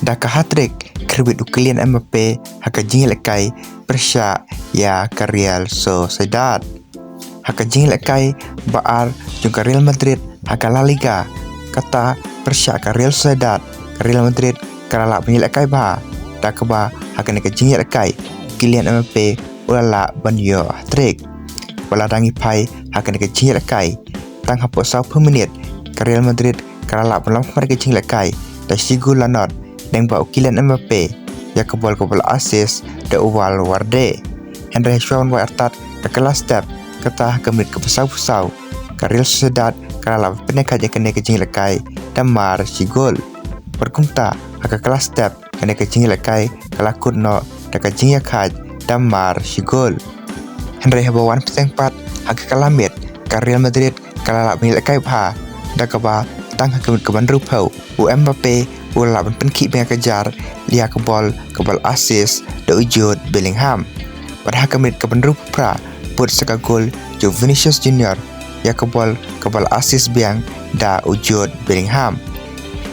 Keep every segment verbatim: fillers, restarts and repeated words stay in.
Da ka hat-trick, khyrwit u Kylian Mbappe ha ka jingïalehkai pyrshah ïa ka Real Sociedad. Ha ka jingïalehkai ba ar jong ka Real Madrid ha ka La Liga, kata pyrshah ka Real Sociedad, ka Real Madrid ka la lah ban ïalehkai bha. Da kaba ha kane ka jingïalehkai, Kylian Mbappe u la lah ban ïoh hat-trick. Wat la dang ïa phai ha kane ka jingïalehkai, tang hapoh sawphew minit, ka Real Madrid ka la lah ban lam khmat ka jingïalehkai da shi gol la nod, lyngba u Kylian Mbappe ïa ka bol kaba la assist da u Valverde. Hynrei shuwa ban wai artat ka kylla step, kata ha ka minit kaba sawphew saw, ka Real Sociedad ka la lah ban pynïakhaid ïa kane ka jingïalehkai da mar shi gol. Bad kumta ha ka kylla step, kane ka jingïalehkai ka la kut noh da ka jingïakhaid da mar shi gol. Hynrei haba wan bteng pat ha ka kylla miet, ka Real Madrid ka la lah ban ïalehkai bha, da kaba tang ha ka minit kaba hynriewphew, u Mbappe u la lah ban pynkhih biang ïa ka jar ïa ka bol kaba la assist da u Jude Bellingham. Bad ha ka minit kaba hynriewphew phra, bud sa ka gol jong u Vinicius Junior ïa ka bol kaba la assist biang da u Jude Bellingham.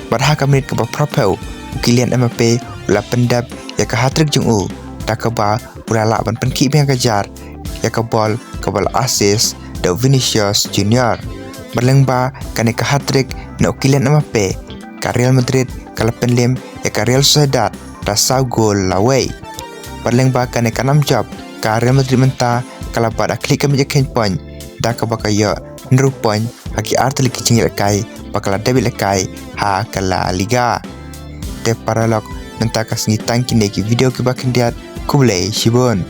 Bad ha ka minit kaba phraphew, u Kylian Mbappe u la pyndep ïa ka hat-trick jong u, da kaba u la lah ban pynkhih biang ïa ka jar ïa ka bol kaba la assist da u Vinicius Junior. Bad lyngba kane ka hat-trick na u Kylian Mbappe, ka Real Madrid ka la pynlem ïa ka Real Sociedad da saw gol la wei. Bad lyngba kane ka nam jop, ka Real Madrid mynta ka la bat ha khlieh ka miej ka kheiñ point, da kaba ka ïoh hynriew point ha ki artylli ki jingïalehkai ba ka la dep ïalehkai ha ka La Liga. Te paralok, mynta ka sngi tang kine ki video kiba khyndiat. Khublei shibun.